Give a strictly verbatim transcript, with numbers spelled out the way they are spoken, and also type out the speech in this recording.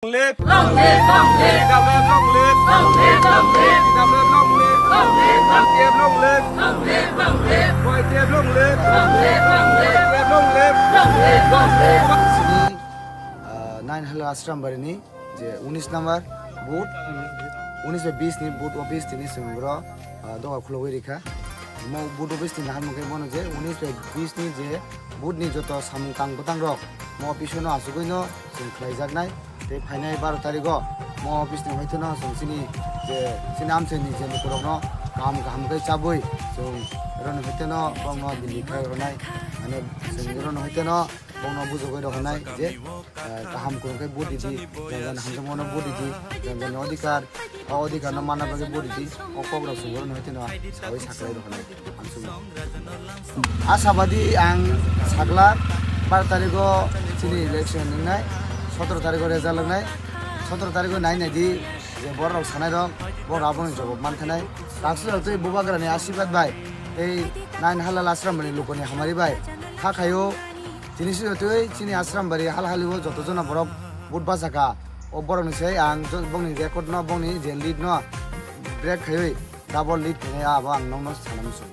Long live! Long live! Long live! T W F long live! Long live! Long live! T W F long live! Long live! Long live! Long live! Long live! Y T F long live! Long live! Long live! Y T F long live! Long live! Long live! Sini, ah, nine Hala Ashram Bari ni je unis number booth, unis bai bis ni booth office tini chwng boro, ah, doga khulogwi rikha. Mo booth office ni naharmung khe bono je unis bai bis ni je booth ni joto samung tang bwtang rok mo office no asugwi no chwng khlaijaknai. Tei phainai baro tarikh o mo office ni hoite no chwng chini je chini amchai ni je lukurok no kaham kaham khe chabwi chwng roni hoite no bongno bini khai rwnai. Mane chwng roni hoite no bongno bujogwi rw hwnai je, eh, kaham kwrwng khe vote ridi, jani jani hamjakmano vote ridi, jani jani odhikar, o odhikar no manna bagwi vote ridi, o kok rok chwng bono hai kheno sawi saklai rw hwnai. Ang chwng asabadi ang sakla bar tarikh o chini election wngnai, sotoro tarikh o result wngnai, sotoro tarikh o nai nai di je borok rok sanai rok, borok aboni jawab man thanai. Taksa rok tei bubagra ni asirwad bai tei nine Hala Ashram ni lukuni hamari bai kha khaio. Tini swi twi chini Ashram Bari hal hali o joto jona borok vote bachakha. O borok ni sai ang jo-, bongni record no, bongni je lead no break khaiwi double lead khainai abo ang nokno sana muchung.